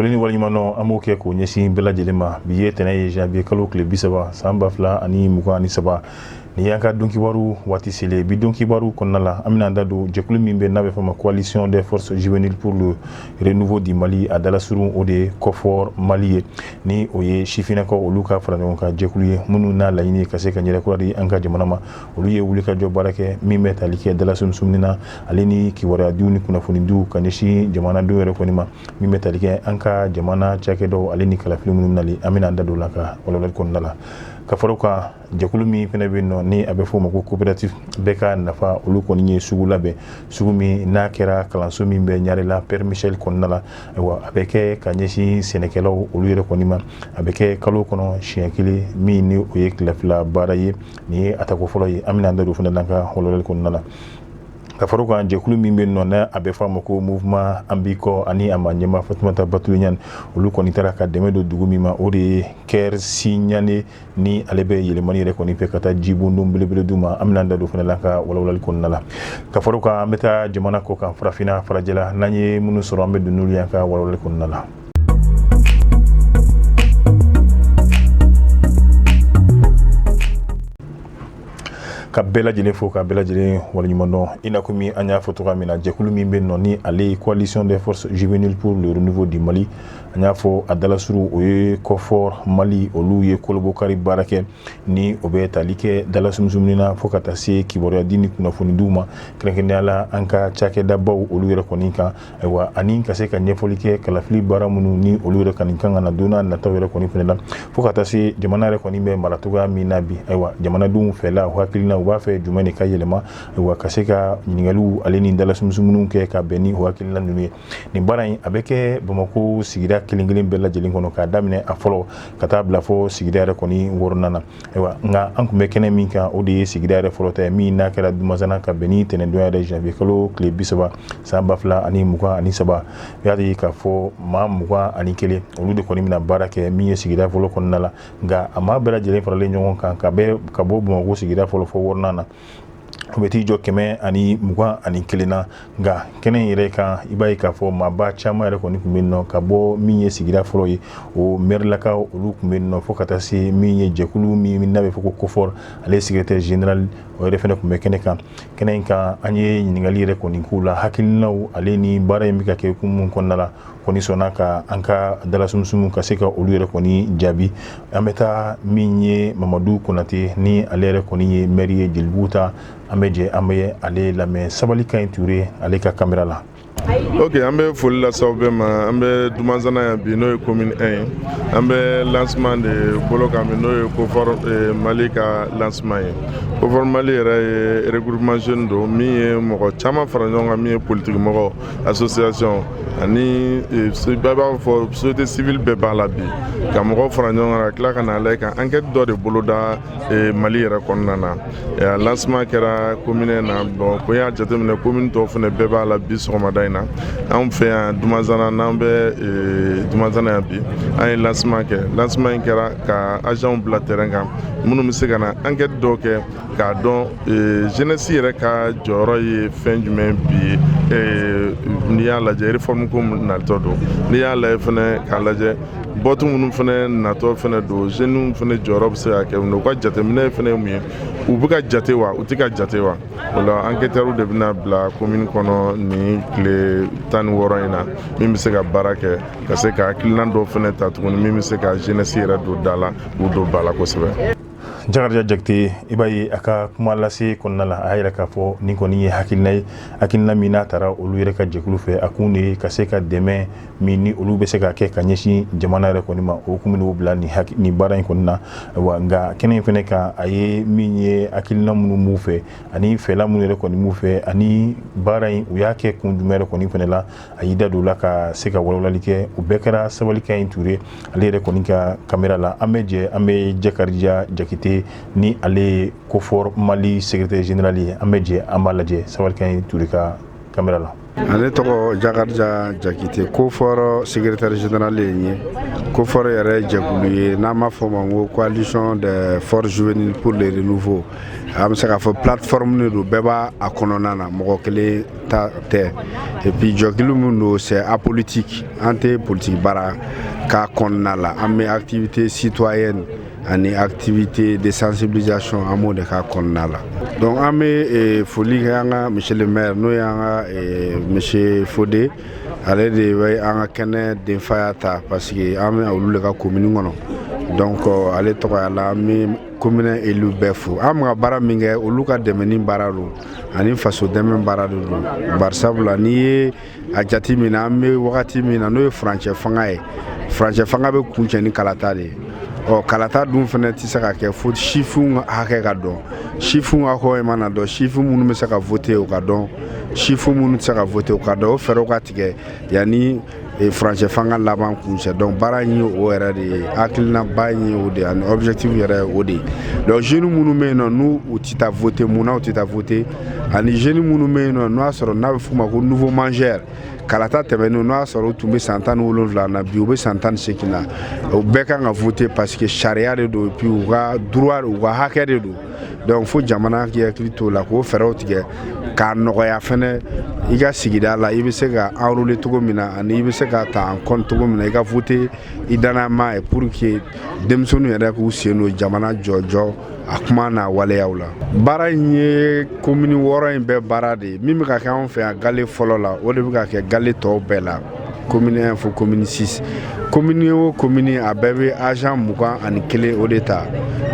Foli ni waleɲumandɔn, an b'o kɛ k'o ɲɛsin bɛɛ lajɛlen ma. Bi ye tɛnɛ ye, janvier kalo tile 30, san 2023. Nin y'an ka donkibaru waati selen. Bi donkibaru kɔnɔna la, an bɛna da don jɛkulu min bɛ n'a bɛ fɔ ma Coalition des forces juvéniles pour le renouveau du Mali, a dalasurun o de ye COFOR Mali ye, ni o ye sifinnakaw olu ka fara ɲɔgɔn kan jɛkulu ye, minnu n'a laɲini ye ka se ka ɲɛrɛ kura di an ka jamana ma. Olu ye wulikajɔ baara kɛ min bɛ tali kɛ dalasumsumni na, ale ni kibaruyadiw ni kunnafonidiw ka ɲɛsin jamanadenw yɛrɛ kɔni ma, min bɛ tali kɛ an ka jamana cakɛdaw ale ni kalafili minnu nali. An bɛna an da don la ka walawalali kɔnɔna la. Ka fara o kan, jɛkulu min fana bɛ yen nɔ, ni a bɛ f'o ma ko coopérative bɛɛ ka nafa, olu kɔni ye sugu labɛn, sugu min n'a kɛra kalanso min bɛ Ɲarela Père Michel kɔnɔna la. Ayiwa, a bɛ kɛ ka ɲɛsin sɛnɛkɛlaw olu yɛrɛ kɔni ma. A bɛ kɛ kalo kɔnɔ siɲɛ kelen, min ni o ye tile 2 baara ye. Nin ye a tako fɔlɔ ye. An bɛna an da don fana n'an ka walawalali kɔnɔna la. Ka fara o kan, jɛkulu min bɛ nɔ n'a a bɛ fɔ a ma ko Mouvement An b'i kɔ, ani a ma ɲɛmaa Fatumata Batulu Ɲani, olu kɔni taara ka dɛmɛ don dugu min ma, o de ye Kɛrisiɲane, ni ale bɛ yɛlɛmani yɛrɛ kɔni fɛ ka taa jibondon belebele d'u ma. An bɛna an da don fana la ka walawalali kɔnɔna la. Ka fara o kan, an bɛ taa jamana kɔ kan, farafinna farajɛla, n'an ye minnu sɔrɔ, an bɛ don n'olu ye an ka walawalali kɔnɔna la. Ka bɛɛ lajɛlen fo, ka bɛɛ lajɛlen waleɲuman dɔn. I n'a komi an y'a fɔ cogoya min na, jɛkulu min bɛ nɔ, ni ale ye Coalition des forces juvéniles pour le renouveau du Mali, an y'a fɔ a dalasuru o ye COFOR Mali, olu ye kolobokari baara kɛ, ni o bɛ tali kɛ dalasumsumni na fo ka taa se kibaruyadi ni kunnafonidiw ma, kɛrɛnkɛrɛnnenya la an ka cakɛdabaw olu yɛrɛ kɔni kan. Ayiwa, ani ka se ka ɲɛfɔli kɛ kalafili baara minnu ni olu yɛrɛ kɔni kan ka na don n'a nataw yɛrɛ kɔni fana la, fo ka taa se jamana yɛrɛ kɔni bɛ mara cogoya min na bi. Ayiwa, jamanadenw fɛla, u hakilina, u b'a fɛ jumɛn de ka yɛlɛma? Ayiwa, ka se ka ɲininkaliw ale ni dalasumsumniw kɛ ka bɛn ni o hakilina ninnu ye. Nin baara in, a bɛ kɛ Bamakɔ sigida kelen kelen bɛɛ lajɛlen kɔnɔ, k'a daminɛ a fɔlɔ ka taa bila fɔ sigida yɛrɛ kɔni wɔɔrɔnan na. Ayiwa, nka an tun bɛ kɛnɛ min kan, o de ye sigida yɛrɛ fɔlɔ ta ye, min n'a kɛra Dumasana ka bɛn ni tɛnɛndonya yɛrɛ, janvier kalo tile 30, san 2023. I y'a ye k'a fɔ maa 21, olu de kɔni bɛna baara kɛ min ye sigida fɔlɔ kɔnɔna la. Nka a maa bɛɛ lajɛlen faralen ɲɔgɔn kan ka bɛ ka bɔ Bamakɔ sigida fɔlɔ fɔ wɔɔrɔnan na, o bɛ t'i jɔ 121 na. Nka kɛnɛ in yɛrɛ kan, i b'a ye k'a fɔ maaba caman yɛrɛ kɔni tun bɛ yen nɔ, ka bɔ min ye sigida fɔlɔ ye, o mɛrilakaw olu tun bɛ yen nɔ, fo ka taa se min ye jɛkulu min n'a bɛ fɔ ko COFOR, ale ye secrétaire général, o yɛrɛ fana tun bɛ kɛnɛ kan. Kɛnɛ in kan, an ye ɲininkali yɛrɛ kɔni k'u la, hakilinaw ale ni baara in bɛ ka kɛ kun mun kɔnɔna la, kɔni sɔnna ka an ka dalasumusumu ka se ka olu yɛrɛ kɔni jaabi. An bɛ taa min ye Mamadu Konate, ni ale yɛrɛ kɔni ye maire ye Jelibugu ta, an bɛ jɛ an bɛ ale lamɛn Sabali Kaɲi Ture ale ka kamera la. Ok, an bɛ foli lase aw bɛɛ ma. An bɛ Dumasana yan bi, n'o ye commune 1 ye. An bɛ lancement de bolo kan bi, n'o ye COFOR Mali ka lancement ye. COFOR Mali yɛrɛ ye regroupement jeune don min ye mɔgɔ caman fara ɲɔgɔn kan, min ye politique mɔgɔ, association ani bɛɛ b'a fɔ société civile bɛɛ b'a la bi, ka mɔgɔw fara ɲɔgɔn kan ka tila ka na lajɛ ka enquête dɔ de boloda Mali yɛrɛ kɔnɔna na. Lancement kɛra commune na. Bon, ko y'a jateminɛ, commune tɔw fana bɛɛ b'a la bi sɔgɔmada in na. Anw fɛ yan Dumasana, n'an bɛ Dumasana yan bi, an ye lancement kɛ. Lancement in kɛra ka agents bila terrain kan minnu bɛ se ka na enquête dɔw kɛ k'a dɔn jeunesse yɛrɛ ka jɔyɔrɔ ye fɛn jumɛn bi ye. N'i y'a lajɛ, réforme ko natɔ don, n'i y'a lajɛ fɛnɛ k'a lajɛ bɔtu minnu fɛnɛ natɔ fɛnɛ don, jeunes fɛnɛ jɔyɔrɔ bɛ se ka kɛ, u ka jateminɛ fɛnɛ ye mun ye, u bɛ ka jate wa, u tɛ ka jate wa. O la enquêteurs de bɛna bila commune kɔnɔ nin tile 16 in na, min bɛ se ka baara kɛ ka se ka hakilina dɔw fɛnɛ ta tuguni, min bɛ se ka jeunesse yɛrɛ don da la, k'u don ba la kosɛbɛ. Jakarija Jakite, i b'a ye a ka kuma lase kɔnɔna la, a y'a yira k'a fɔ nin kɔni ye hakilina ye, hakilina min n'a taara olu yɛrɛ ka jɛkulu fɛ, a kun de ye ka se ka dɛmɛ min ni olu bɛ se ka kɛ ka ɲɛsin jamana yɛrɛ kɔni ma, o kun bɛn'o bila nin baara in kɔni na. Ayiwa, nka kɛnɛ in fɛnɛ kan, a ye min ye hakilina minnu b'u fɛ ani fɛla minnu yɛrɛ kɔni b'u fɛ ani baara in u y'a kɛ kun jumɛn yɛrɛ kɔni fɛnɛ la, a y'i da don o la ka se ka walawalali kɛ. O bɛɛ kɛra Sabali Kaɲi Ture ale yɛrɛ kɔni ka kamera la. An bɛ jɛ an bɛ Jakarija Jakite, ni ale ye COFOR Mali secrétaire général ye, an bɛ jɛ an b'a lajɛ Sabali Kaɲi Ture ka kamera la. Ale tɔgɔ Jakarija Jakite, COFOR secrétaire général ye n ye. COFOR yɛrɛ jɛkulu ye n'an b'a fɔ o ma ko Coalition des forces juvéniles pour le renouveau. An bɛ se k'a fɔ plateforme de don, bɛɛ b'a a kɔnɔna na, mɔgɔ kelen ta tɛ. Et puis jɛkulu min don, c'est apolitique, an tɛ politique baara k'a kɔnɔna la. An bɛ activité citoyenne ani activité de sensibilisation, an b'o de k'a kɔnɔna la. Donc an bɛ foli kɛ an ka monsieur le maire, n'o y'an ka monsieur Fode. Ale de bɛ an ka kɛnɛ denfaya ta, parce que an bɛ olu de ka commune kɔnɔ. Donc ale tɔgɔya la, an bɛ commune élu bɛɛ fo. An bɛ ka baara min kɛ, olu ka dɛmɛni baara don ani faso dɛmɛ baara de don. Bari sabula n'i ye a jate minɛ, an bɛ wagati min na, n'o ye furancɛ fanga ye, furancɛ fanga bɛ kuncɛ ni kalata de ye. Ɔ kalata dun fana tɛ se ka kɛ fo sifinw hakɛ ka dɔn. Sifinw hakɛ mana dɔn, sifin minnu bɛ se ka voter, o ka dɔn, sifin minnu tɛ se ka voter, o ka dɔn, o fɛɛrɛw ka tigɛ yanni furancɛ fanga laban kuncɛ. Donc baara in ye o yɛrɛ de ye, hakilinaba in ye o de ye, ani objectif yɛrɛ ye o de ye. Donc jeunes minnu bɛ yen nɔ, n'u u tɛ taa voter, munna u tɛ taa voter? Ani jeunes minnu bɛ yen nɔ, n'o y'a sɔrɔ n'a bɛ f'u ma ko nouveau majeur, kalata tɛmɛnen, n'o y'a sɔrɔ u tun bɛ san 17 na, bi u bɛ san 18 na, o bɛɛ kan ka voter, parce que sariya de don, et puis u ka droit, u ka hakɛ de don. Donc fo jamana k'i hakili t'o la, k'o fɛɛrɛw tigɛ k'a nɔgɔya fɛnɛ i ka sigida la, i bɛ se ka enrôler cogo min na, ani i bɛ se ka ta en compte cogo min na, i ka voter i danayama ye, pour que denmisɛnninw yɛrɛ k'u sen don jamana jɔjɔ a kuma n'a waleyaw la. Baara in ye commune 6 in bɛɛ baara de ye. Min bɛ ka kɛ anw fɛ yan gale fɔlɔ la, o de bɛ ka kɛ gale tɔw bɛɛ la, commune 1 fo commune 6. Commune o commune, a bɛɛ bɛ agent 21 o de ta.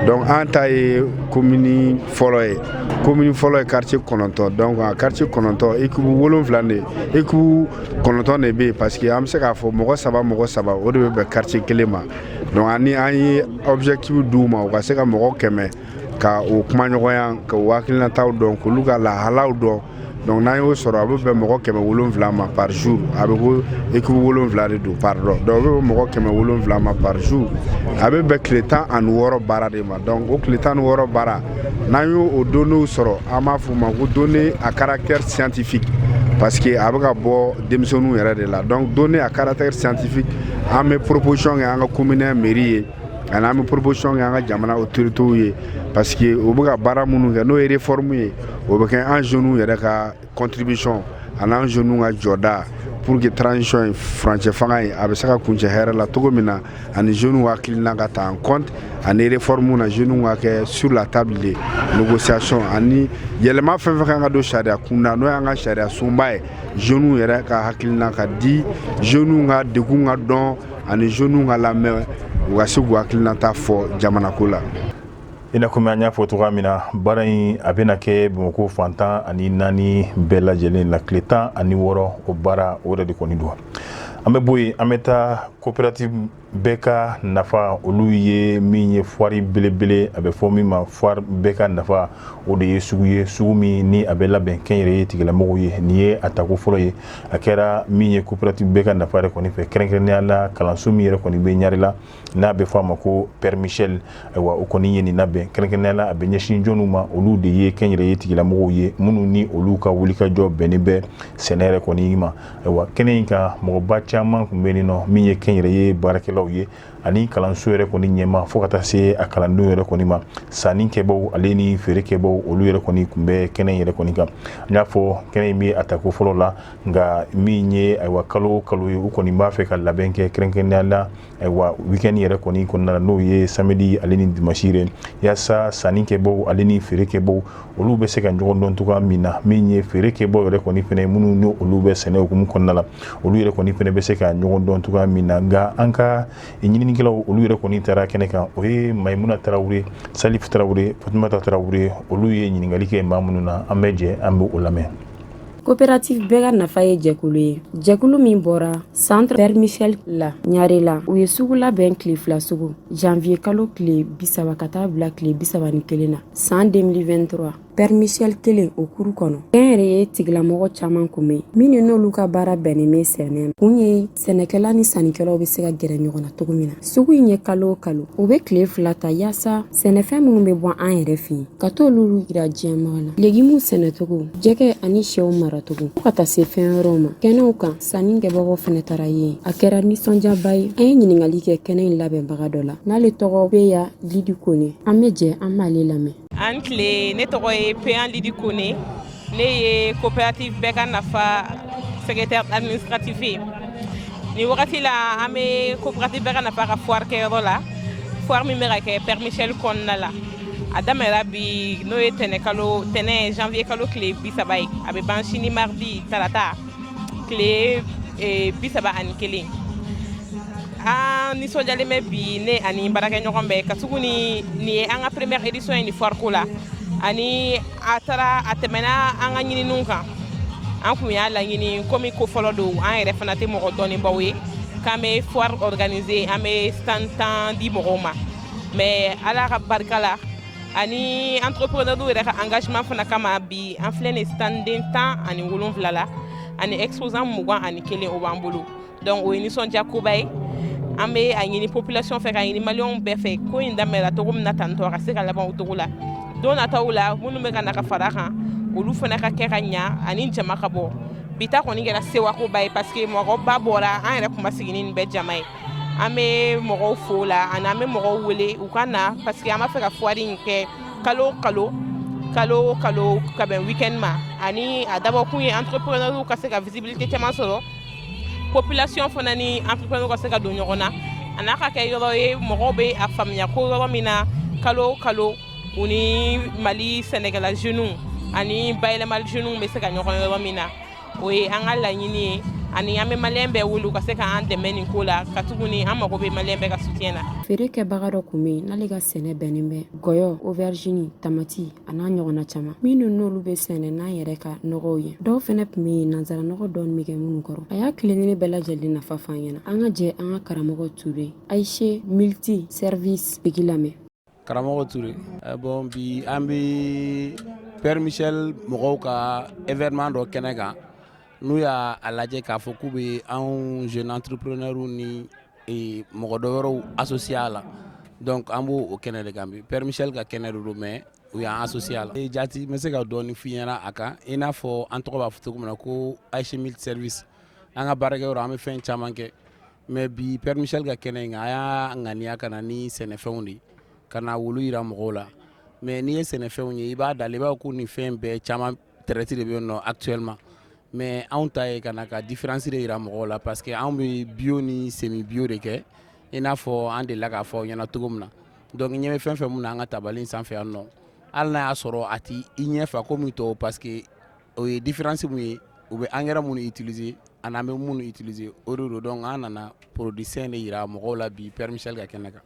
Donc an ta ye commune fɔlɔ ye. Commune fɔlɔ ye quartier 9. Donc a quartier 9, équipe 7 de, équipe 9 de bɛ yen, parce que an bɛ se k'a fɔ mɔgɔ saba, mɔgɔ saba, o de bɛ bɛn quartier kelen ma. Donc ani an ye objectif d'u ma, u ka se ka mɔgɔ 100 ka o kumaɲɔgɔnya, ka o hakilinataw dɔn, k'olu ka lahalaw dɔn. Donc n'an y'o sɔrɔ, a bɛ bɛn mɔgɔ 700 ma par jour. A bɛ ko équipe 7 de don, pardon. Donc a bɛ bɛn mɔgɔ 700 ma par jour, a bɛ bɛn tile 16 baara de ma. Donc o tile 16 baara, n'an y'o o données sɔrɔ, an b'a f'o ma ko données à caractère scientifique, parce que a bɛ ka bɔ denmisɛnninw yɛrɛ de la. Donc données à caractère scientifique, an bɛ proposition kɛ an ka commune mairie ye, ani an bɛ proposition kɛ an ka jamana autorités ye, parce que u bɛ ka baara minnu kɛ, n'o ye réforme ye, o bɛ kɛ an jeunes yɛrɛ ka contribution ani an jeunes ka jɔda, pour que transition in, furancɛ fanga in, a bɛ se ka kuncɛ hɛrɛ la cogo min na, ani jeunes hakilina ka ta en compte, ani réforme na, jeunes ka kɛ sur la table de négociation, ani yɛlɛma fɛn fɛn kan ka don sariya kunda, n'o y'an ka sariya sunba ye, jeunes yɛrɛ ka hakilina ka di, jeunes ka degun ka dɔn, ani jeunes ka lamɛn, u ka se k'u hakilinata fɔ jamana ko la. I n'a komi an y'a fɔ cogoya min na, baara in a bɛna kɛ Bamakɔ fan 14 bɛɛ lajɛlen la tile 16. O baara o yɛrɛ de kɔni don. An bɛ bɔ yen, an bɛ taa coopérative bɛɛ ka nafa. Olu ye min ye foire belebele, a bɛ fɔ min ma foire bɛɛ ka nafa, o de ye sugu ye, sugu min ni a bɛ labɛn kɛnyɛrɛye tigilamɔgɔw ye. Nin ye a tako fɔlɔ ye. A kɛra min ye coopérative bɛɛ ka nafa yɛrɛ kɔni fɛ, kɛrɛnkɛrɛnnenya la kalanso min yɛrɛ kɔni bɛ Ɲarela, n'a bɛ fɔ a ma ko Père Michel. Ayiwa, o kɔni ye nin labɛn kɛrɛnkɛrɛnnenya la. A bɛ ɲɛsin jɔnniw ma? Olu de ye kɛnyɛrɛye tigilamɔgɔw ye, minnu ni olu ka wulikajɔ bɛnnen bɛ sɛnɛ yɛrɛ kɔni ma. Ayiwa, kɛnɛ in kan, mɔgɔba caman tun bɛ yen nɔ, min ye kɛnyɛrɛye baarakɛlaw ye ani kalanso yɛrɛ kɔni ɲɛma, fo ka taa se a kalandenw yɛrɛ kɔni ma. Sanni kɛbaw ale ni feere kɛbaw, olu yɛrɛ kɔni tun bɛ kɛnɛ in yɛrɛ kɔni kan. N y'a fɔ, kɛnɛ in bɛ a tako fɔlɔ la, nka min ye, ayiwa, kalo o kalo ye, u kɔni b'a fɛ ka labɛn kɛ, kɛrɛnkɛrɛnnenya la, ayiwa, week-end yɛrɛ kɔni kɔnɔna na, n'o ye samedi ale ni dimanche yɛrɛ, yaasa sanni kɛbaw ale ni feere kɛbaw, olu bɛ se ka ɲɔgɔn dɔn cogoya min na. Min ye feere kɛbaw yɛrɛ kɔni fɛnɛ, minnu ni olu bɛ sɛnɛ hukumu kɔnɔna la, olu yɛrɛ kɔni fɛnɛ bɛ se ka ɲɔgɔn dɔn cogoya min na. Nka an ka ɲininikɛlaw, olu yɛrɛ kɔni taara kɛnɛ kan. O ye Mayimuna Tarawele, Salif Tarawele, Fatumata Tarawele. Olu ye ɲininkali kɛ maa minnu na, an bɛ jɛ an bɛ o lamɛn. Coopérative bɛɛ ka nafa ye jɛkulu ye, jɛkulu min bɔra Centre Père Michel la Ɲarela. U ye sugu labɛn, tile 2 sugu, janvier kalo tile 30 ka taa bila tile 31 na san 2023, Père Michel kelen o kuru kɔnɔ. Kɛnyɛrɛye tigilamɔgɔ caman kun bɛ minnu n'olu ka baara bɛnnen bɛ sɛnɛ kun ye, sɛnɛkɛla ni sannikɛlaw bɛ se ka gɛrɛ ɲɔgɔn na cogo min na. Sugu in ye kalo o kalo, u bɛ tile 2 ta yaasa sɛnɛfɛn minnu bɛ bɔ an yɛrɛ fɛ yen, ka t'olu yira diɲɛmaa la, legimuw sɛnɛcogo, jɛgɛ ani sɛw maracogo, fo ka taa se fɛn wɛrɛw ma. Kɛnɛw kan, sanni kɛbagaw fɛnɛ taara yen, a kɛra nisɔndiyaba ye. An ye ɲininkali kɛ kɛnɛ in labɛnbaga dɔ la, n'ale tɔgɔ bɛ ya Lidi Kone. An bɛ jɛ an b'ale lamɛn. An tile. Ne tɔgɔ ye Peyan Lidi Kone. Ne ye coopérative Bɛɛ ka Nafa secrétaire administratif ye. Nin wagati la, an bɛ coopérative Bɛɛ ka Nafa ka foire kɛyɔrɔ la, foire min bɛ ka kɛ Père Michel kɔnɔna la. A daminɛra bi, n'o ye tɛnɛ kalo tɛnɛ, janvier kalo tile 30 ye. A bɛ ban sini mardi, tarata, tile 31. An nisɔndiyalen bɛ bi, ne ani baarakɛɲɔgɔn bɛɛ, ka tuguni nin ye an ka première édition ye nin foire ko la. Ani a taara a tɛmɛna an ka ɲininiw kan. An kun y'a laɲini, komi ko fɔlɔ don, an yɛrɛ fana tɛ mɔgɔ dɔnnibaw ye, k'an bɛ foire organiser, an bɛ stand 10 di mɔgɔw ma. Mais Ala ka barika la ani entrepreneur yɛrɛ ka engagement fana kama, bi an filɛ nin standen 17 la ani exposant 21, o b'an bolo. Donc o ye nisɔndiya koba ye. An bɛ a ɲini population fɛ, ka ɲini Maliyɛnw bɛɛ fɛ, ko in daminɛra cogo min na tantɔ, a ka se ka laban o cogo la don nataw la. Minnu bɛ ka na ka fara kan, olu fana ka kɛ ka ɲa ani jama ka bɔ. Bi ta kɔni kɛra sewakoba ye, parce que mɔgɔba bɔra. An yɛrɛ kun ma sigi ni nin bɛɛ jama ye. An bɛ mɔgɔw fo la ani an bɛ mɔgɔw wele u ka na, parce que an b'a fɛ ka foire in kɛ kalo o kalo, kalo o kalo, ka bɛn week-end ma. Ani a dabɔkun ye entrepreneur ka se ka visibilité caman sɔrɔ, population fana ni entrepreneur ka se ka don ɲɔgɔn na, a n'a ka kɛ yɔrɔ ye mɔgɔw bɛ a faamuya ko yɔrɔ min na, kalo o kalo, u ni Mali sɛnɛkɛla jeunes ani bayɛlɛmali jeunes bɛ se ka ɲɔgɔn yɔrɔ min na. O ye an ka laɲini ye. Ani an bɛ Maliyɛn bɛɛ wele u ka se k'an dɛmɛ nin ko la, ka tuguni an mago bɛ Maliyɛn bɛɛ ka soutien na. Feere kɛbaga dɔ kun bɛ yen, n'ale ka sɛnɛ bɛnnen bɛ gɔyɔ, aubergine, tamati a n'a ɲɔgɔnna caman minnu n'olu bɛ sɛnɛ n'an yɛrɛ ka nɔgɔw ye. Dɔw fɛnɛ tun bɛ yen, nansara nɔgɔ dɔɔni bɛ kɛ minnu kɔrɔ. A y'a kelen bɛɛ lajɛlen nafa f'an ɲɛna. An ka jɛ an ka karamɔgɔ Ture, Ayise Multi Service tigi lamɛn. Karamɔgɔ Ture. Bon, bi an bɛ Père Michel mɔgɔw ka événement dɔ kɛnɛ kan, n'u y'a lajɛ k'a fɔ k'u bɛ anw jeune entrepreneur ni mɔgɔ dɔ wɛrɛw associé a la. Donc an b'o o kɛnɛ de kan bi. Père Michel ka kɛnɛ de don, mais u y'an associé a la. Jati n bɛ se ka dɔɔni f'i ɲɛna a kan. I n'a fɔ an tɔgɔ b'a fɔ cogo min na ko Ayise Multi Service, an ka baarakɛyɔrɔ, an bɛ fɛn caman kɛ. Mais bi Père Michel ka kɛnɛ in kan, an y'a ŋaniya ka na ni sɛnɛfɛnw de ye, ka na wulu yira mɔgɔw la. Mais n'i ye sɛnɛfɛnw ye, i b'a dalen, i b'a fɔ ko nin fɛn bɛɛ caman traité de bɛ yen nɔ actuellement. Mais anw ta ye ka na ka différence de yira mɔgɔw la, parce que anw bɛ bio ni semi bio de kɛ, i n'a fɔ an delila k'a fɔ aw ɲɛna cogo min na. Donc ɲɛ bɛ fɛn fɛn mun na an ka tabali in sanfɛ yan nɔ, hali n'a y'a sɔrɔ a ti i ɲɛ fa komi tɔw, parce que o ye différence mun ye, u bɛ engrais minnu utiliser ani an bɛ minnu utiliser, o de don. Donc an nana produit sain de yira mɔgɔw la bi Père Michel ka kɛnɛ kan.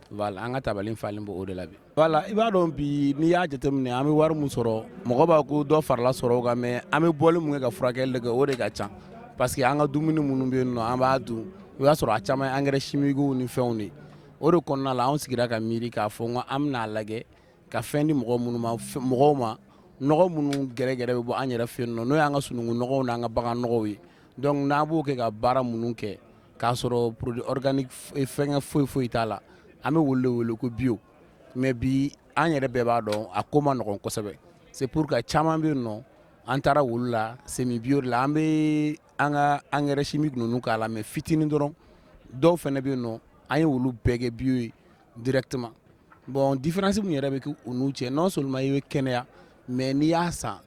Voilà, an ka tabali falen b'o de la bi. Voilà, i b'a dɔn bi, n'i y'a jateminɛ, an bɛ wari mun sɔrɔ, mɔgɔ b'a ko dɔ farala sɔrɔ kan, mais an bɛ bɔli mun kɛ ka furakɛli de kɛ, o de ka ca, parce que an ka dumuni minnu bɛ yen nɔ, an b'a dun, i b'a sɔrɔ a caman ye engrais chimique ni fɛnw de. O de kɔnɔna la, anw sigira ka miiri k'a fɔ n ko an bɛna lajɛ ka fɛn di mɔgɔ minnu ma, mɔgɔw ma nɔgɔ minnu gɛrɛgɛrɛ bɛ bɔ an yɛrɛ fɛ yen nɔ, n'o y'an ka sununkun nɔgɔw n'an ka bagan nɔgɔw ye. Donc n'an b'o kɛ ka baara minnu kɛ k'a sɔrɔ produit organique fɛngɛ foyi foyi t'a la, an bɛ wele de wele ko bio. Mais bi an yɛrɛ bɛɛ b'a dɔn, a ko ma nɔgɔn kosɛbɛ. C'est pour que caman bɛ yen nɔ, an taara wulu la semi bio de la. An bɛ an ka engrais chimique ninnu k'a la, mais fitinin dɔrɔn. Dɔw fana bɛ yen nɔ, an ye olu bɛɛ kɛ bio ye directement. Bon, différence min yɛrɛ bɛ kɛ u n'u cɛ, non seulement i bɛ kɛnɛya, mais n'i y'a san,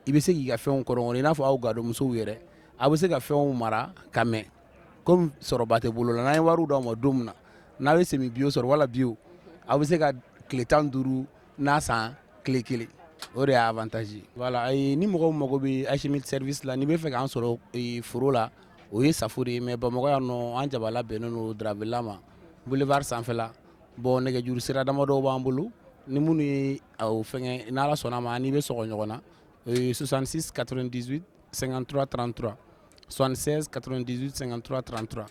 i bɛ se k'i ka fɛnw kɔrɔ, i n'a fɔ aw gadonmusow yɛrɛ, a bɛ se ka fɛnw mara ka mɛn. Komi sɔrɔba tɛ bolo la, n'an ye wariw d'aw ma don min na, n'a bɛ semi bio sɔrɔ wala bio, aw bɛ se ka tile 15 n'a san tile kelen. O de y'a avantage ye. Voilà, ayi, ni mɔgɔw mago bɛ Ayise Multi Service la, n'i bɛ fɛ k'an sɔrɔ foro la, o ye Safo de ye. Mais Bamakɔ yan nɔ, an jabala bɛnnen don Darabela ma, boulevard sanfɛla. Bon, nɛgɛjuru sira damadɔw b'an bolo ni minnu ye o fɛngɛ, n'Ala sɔnna ma, n'i bɛ sɔgɔ ɲɔgɔn na, o ye 66 98 53 33, 76 98 53 33.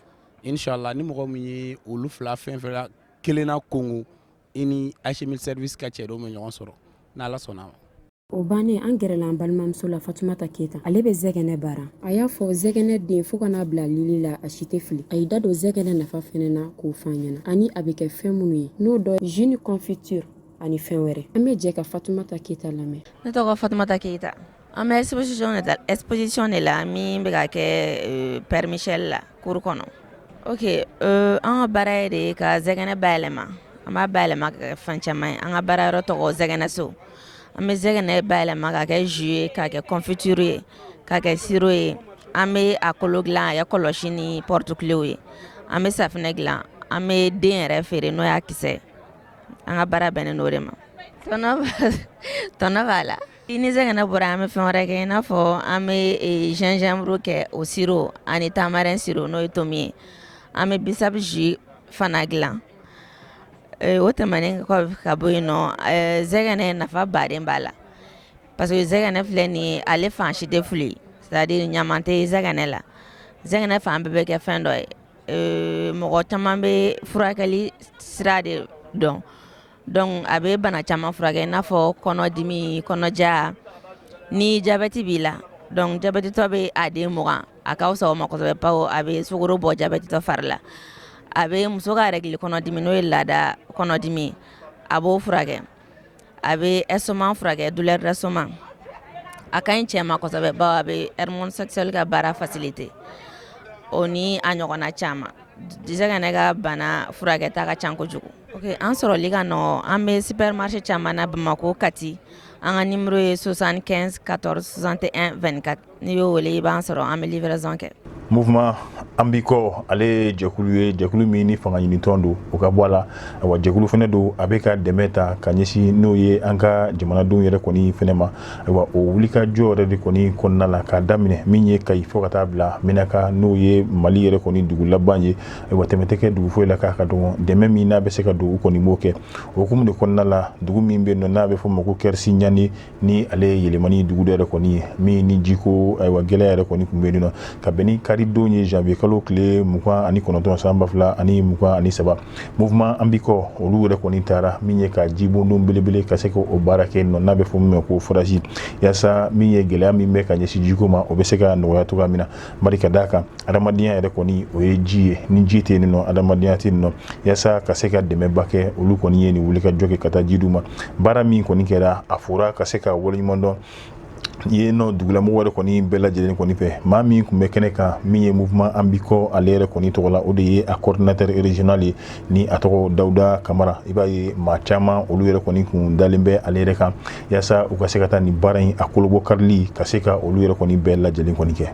Inchallah, ni mɔgɔ min ye olu fila fɛn fɛn la kelen na kongo, i ni Ayise Multi Service ka cɛdenw bɛ ɲɔgɔn sɔrɔ, n'Ala sɔnna ma. O bannen, an gɛrɛla an balimamuso la, Fatumata Keyita. Ale bɛ zɛgɛnɛ baara. A y'a fɔ zɛgɛnɛ den fo ka n'a bila lili la, a si tɛ fili. A y'i da don zɛgɛnɛ nafa fɛnɛ na k'o fɔ an ɲɛna, ani a bɛ kɛ fɛn minnu ye, n'o dɔ jus ni confiture ani fɛn wɛrɛ. An bɛ jɛ ka Fatumata Keyita lamɛn. Ne tɔgɔ Fatumata Keyita. An bɛ exposition de la min bɛ ka kɛ Père Michel la cour kɔnɔ. Ok, an ka baara ye de ye ka zɛgɛnɛ bayɛlɛma. An b'a bayɛlɛma ka kɛ fɛn caman ye. An ka baara yɔrɔ tɔgɔ Zɛgɛnɛso. An bɛ zɛgɛnɛ bayɛlɛma ka kɛ jus ye, k'a kɛ confiture ye, k'a kɛ sirop ye. An bɛ a kolo dilan a kɛ kɔlɔsi ni porte-clés ye. An bɛ safinɛ dilan. An bɛ den yɛrɛ feere, n'o y'a kisɛ. An ka baara bɛnnen n'o de ma. Tɔnɔ b'a la. Ni zɛgɛnɛ bɔra, an bɛ fɛn wɛrɛ kɛ, i n'a fɔ an bɛ gingembre kɛ o sirop ani tamarin sirop, n'o ye tomi ye. An bɛ bissap jus fana dilan. O tɛmɛnen kɔfɛ ka bɔ yen nɔ, zɛgɛnɛ nafa baden b'a la, parce que zɛgɛnɛ filɛ nin ye, ale fan si tɛ fili, c'est à dire ɲaman tɛ zɛgɛnɛ la. Zɛgɛnɛ fan bɛɛ bɛ kɛ fɛn dɔ ye. Mɔgɔ caman bɛ furakɛli sira de dɔn. Donc a bɛ bana caman furakɛ, i n'a fɔ kɔnɔdimi, kɔnɔja, ni jabɛti b'i la. Donc jabɛtitɔ bɛ a den 20, a ka fisa o ma kosɛbɛ, bawo a bɛ sukaro bɔ jabɛtitɔ fari la. A bɛ muso ka règle kɔnɔdimi, n'o ye laada kɔnɔdimi, a b'o furakɛ. A bɛ estomac furakɛ, douleur d'estomac. A ka ɲi cɛ ma kosɛbɛ, bawo a bɛ hormone sexuel ka baara faciliter, o ni a ɲɔgɔnna caman. Zɛgɛnɛ ka bana furakɛta ka ca kojugu. Ok, an sɔrɔli ka nɔgɔ. An bɛ supermarché caman na Bamakɔ, Kati. An ka numéro ye 75 14 61 24. N'i y'o wele, i b'an sɔrɔ. An bɛ livraison kɛ. Mouvement An b'i kɔ, ale ye jɛkulu ye, jɛkulu min ni fanga ɲinitɔn don, o ka bɔ a la. Ayiwa, jɛkulu fana don, a bɛ ka dɛmɛ ta ka ɲɛsin n'o ye an ka jamanadenw yɛrɛ kɔni fɛnɛ ma. Ayiwa, o wulikajɔ yɛrɛ de kɔni kɔnɔna la, k'a daminɛ min ye Kayi fo ka taa bila Menaka, n'o ye Mali yɛrɛ kɔni dugu laban ye. Ayiwa, tɛmɛ tɛ kɛ dugu foyi la k'a ka dɔgɔn, dɛmɛ min n'a bɛ se ka don, u kɔni b'o kɛ. O hukumu de kɔnɔna la, dugu min bɛ yen nɔ n'a bɛ fɔ o ma ko Kɛrisi Ɲani, ni ale ye yɛlɛmani dugu dɔ yɛrɛ kɔni ye, min ni jiko ayiwa gɛlɛya yɛrɛ kɔni tun bɛ yen nɔ, ka bɛn ni karidon ye, janvier kalo tile 29 san 2023, mouvement An b'i kɔ, olu yɛrɛ kɔni taara min ye ka jibondon belebele ka se k'o baara kɛ nɔ, n'a bɛ fɔ min ma ko forage, yaasa min ye gɛlɛya min bɛ ka ɲɛsin jiko ma, o bɛ se ka nɔgɔya cogoya min na. Bari ka d'a kan, adamadenya yɛrɛ kɔni o ye ji ye, ni ji tɛ yen nɔ, adamadenya tɛ yen nɔ. Yaasa ka se ka dɛmɛba kɛ, olu kɔni ye nin wulikajɔ kɛ ka taa ji d'u ma. Baara min kɔni kɛra, a fɔra ka se ka waleɲuman dɔn yen nɔ dugulamɔgɔ yɛrɛ kɔni bɛɛ lajɛlen kɔni fɛ. Maa min tun bɛ kɛnɛ kan, min ye mouvement An b'i kɔ ale yɛrɛ kɔni tɔgɔ la, o de ye a coordinateur régional ye, ni a tɔgɔ Dawuda Kamara. I b'a ye maa caman, olu yɛrɛ kɔni kun dalen bɛ ale yɛrɛ kan, yaasa u ka se ka taa nin baara in a kolobɔ karili ka se ka olu yɛrɛ kɔni bɛɛ lajɛlen kɔni kɛ.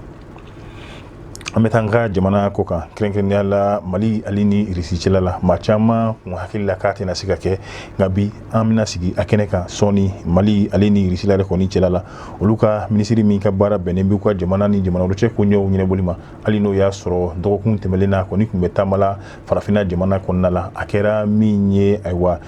An bɛ taa an ka jamana ko kan, kɛrɛnkɛrɛnnenya la Mali ale ni Irisi cɛla la. Maa caman kun hakili la k'a tɛna se ka kɛ, nka bi an bɛna sigi a kɛnɛ kan sɔɔni. Mali ale ni Irisi la yɛrɛ kɔni cɛla la, olu ka minisiri min ka baara bɛnnen b'u ka jamana ni jamana wɛrɛ cɛ koɲɛw ɲɛnabɔli ma, hali n'o y'a sɔrɔ dɔgɔkun tɛmɛnen na kɔni tun bɛ taama la farafinna jamana kɔnɔna la, a kɛra min ye ayiwa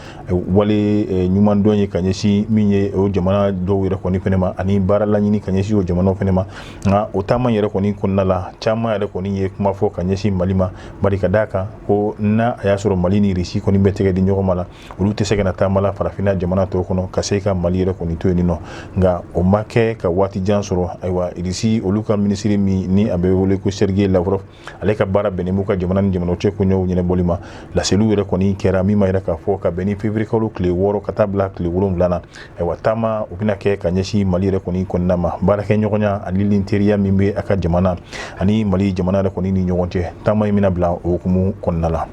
wale ɲuman dɔn ye ka ɲɛsin min ye o jamana dɔw yɛrɛ kɔni fɛnɛ ma, ani baara laɲini ka ɲɛsin o jamanaw fɛnɛ ma. Nka o taama yɛrɛ kɔni kɔnɔna la, caman yɛrɛ kɔni ye kuma fɔ ka ɲɛsin Mali ma, bari ka d'a kan ko n'a a y'a sɔrɔ Mali ni Irisi kɔni bɛ tɛgɛ di ɲɔgɔn ma la, olu tɛ se ka na taama la farafinna jamana tɔw kɔnɔ ka se ka Mali yɛrɛ kɔni to yen nɔ. Nka o ma kɛ ka waati jan sɔrɔ. Ayiwa, Irisi olu ka minisiri min ni a bɛ wele ko Sergei Lavrov, ale ka baara bɛnnen b'u ka jamana ni jamana cɛ koɲɛw ɲɛnabɔli ma, laseliw yɛrɛ kɔni kɛra min ma yɛrɛ k'a fɔ ka bɛn ni février kalo tile 6 ka taa bila tile 7 na, ayiwa, taama o bɛna kɛ ka ɲɛsin Mali yɛrɛ kɔni kɔnɔna ma, baarakɛɲɔgɔnya ani ni teriya min bɛ a ka jamana ani Mali jamana yɛrɛ kɔni ni ɲɔgɔn cɛ, taama in bɛna bila o hukumu kɔnɔna la.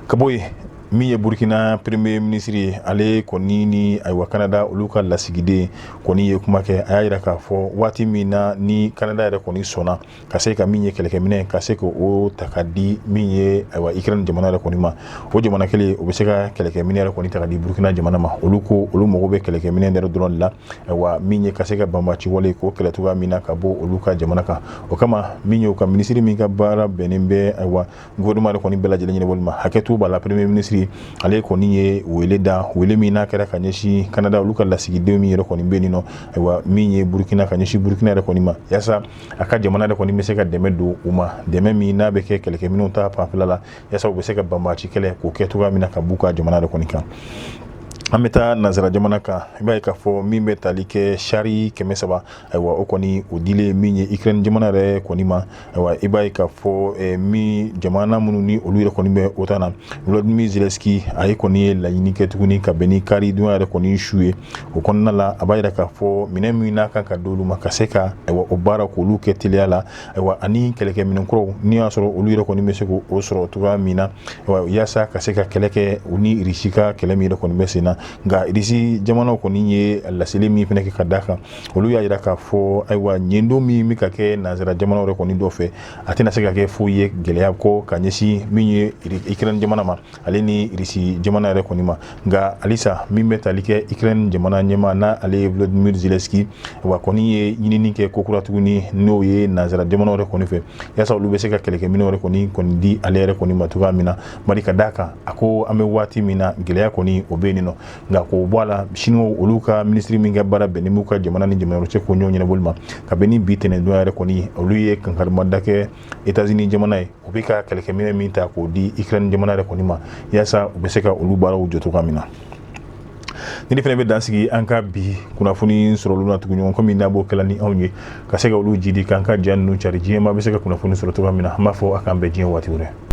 Ka bɔ yen, min ye Burkina premier ministre ye, ale kɔni ni ayiwa Canada olu ka lasigiden kɔni ye kuma kɛ. A y'a jira k'a fɔ waati min na ni Canada yɛrɛ kɔni sɔnna ka se ka min ye kɛlɛkɛminɛ ka se k'o ta ka di min ye ayiwa Ukraine jamana yɛrɛ kɔni ma, o jamana kelen o bɛ se ka kɛlɛkɛminɛ yɛrɛ kɔni ta ka di Burkina jamana ma. Olu ko olu mago bɛ kɛlɛkɛminɛ yɛrɛ dɔrɔn de la, ayiwa min ye ka se ka banbaci wale k'o kɛlɛ cogoya min na ka bɔ olu ka jamana kan. O kama, min ye u ka minisiri min ka baara bɛnnen bɛ ayiwa gouvernement yɛrɛ kɔni bɛɛ lajɛlen ɲɛnabɔli ma, hakɛto b'a la, premier ministre ale kɔni ye wele da, wele min n'a kɛra ka ɲɛsin Canada olu ka lasigiden min yɛrɛ kɔni bɛ yen nɔ, ayiwa min ye Burkina, ka ɲɛsin Burkina yɛrɛ kɔni ma, yaasa a ka jamana yɛrɛ kɔni bɛ se ka dɛmɛ don u ma, dɛmɛ min n'a bɛ kɛ kɛlɛkɛminɛnw ta fanfɛla la, yaasa u bɛ se ka banbaci kɛlɛ k'o kɛ cogoya min na ka b'u ka jamana yɛrɛ kɔni kan. An bɛ taa nansara jamana kan. I b'a ye k'a fɔ min bɛ tali kɛ char 300, ayiwa, o kɔni o dilen min ye Ukraine jamana yɛrɛ kɔni ma. Ayiwa, i b'a ye k'a fɔ min jamana minnu ni olu yɛrɛ kɔni bɛ OTAN na, Volodymyr Zelensky, a ye kɔni ye laɲini kɛ tuguni ka bɛn ni kari don yɛrɛ kɔni su ye. O kɔnɔna la, a b'a jira k'a fɔ minɛn min n'a kan ka d'olu ma ka se ka, ayiwa, o baara k'olu kɛ teliya la, ayiwa, ani kɛlɛkɛminɛnkuraw n'i y'a sɔrɔ olu yɛrɛ kɔni bɛ se k'o sɔrɔ cogoya min na, ayiwa, yaasa ka se ka kɛlɛ kɛ u ni Irisi ka kɛlɛ min yɛrɛ kɔni bɛ sen na. Nka Irisi jamanaw kɔni ye laseli min fana kɛ ka d'a kan, olu y'a jira k'a fɔ, ayiwa, ɲɛdon min bɛ ka kɛ nansara jamanaw yɛrɛ kɔni dɔ fɛ, a tɛna se ka kɛ foyi ye gɛlɛya kɔ ka ɲɛsin min ye Ukraine jamana ma, ale ni Irisi jamana yɛrɛ kɔni ma. Nka halisa min bɛ tali kɛ Ukraine jamana ɲɛmaa n'a ale ye Volodymyr Zelensky wa kɔni ye ɲinini kɛ kokura tuguni, n'o ye nansara jamanaw yɛrɛ kɔni fɛ, yaasa olu bɛ se ka kɛlɛkɛminɛnw yɛrɛ kɔni di ale yɛrɛ kɔni ma cogoya min na. Bari ka d'a kan, a ko an bɛ waati min na, gɛlɛya kɔni o bɛ yen nɔ. Nka k'o bɔ a la, Siniwaw olu ka minisiri min ka baara bɛnnen b'u ka jamana ni jamana cɛ ko ɲɔgɔn ɲɛnabɔli ma, ka bɛn ni bi tɛnɛndon yɛrɛ kɔni, olu ye kankarimada kɛ États-Unis jamana ye, u bɛ ka kɛlɛkɛminɛn min ta k'o di Ukraine jamana yɛrɛ kɔni ma, yaasa u bɛ se ka olu baaraw jɔ cogoya min na. Ni fana bɛ dan sigi an ka bi kunnafoni sɔrɔ na tugu ɲɔgɔn komi n'a b'o kɛla ni anw ye ka se ka olu jidi k'an ka ja ninnu cari, diɲɛ maa bɛ se ka kunnafoni sɔrɔ cogoya min na. An b'a fɔ a k'an bɛn diɲɛ waati wɛrɛ.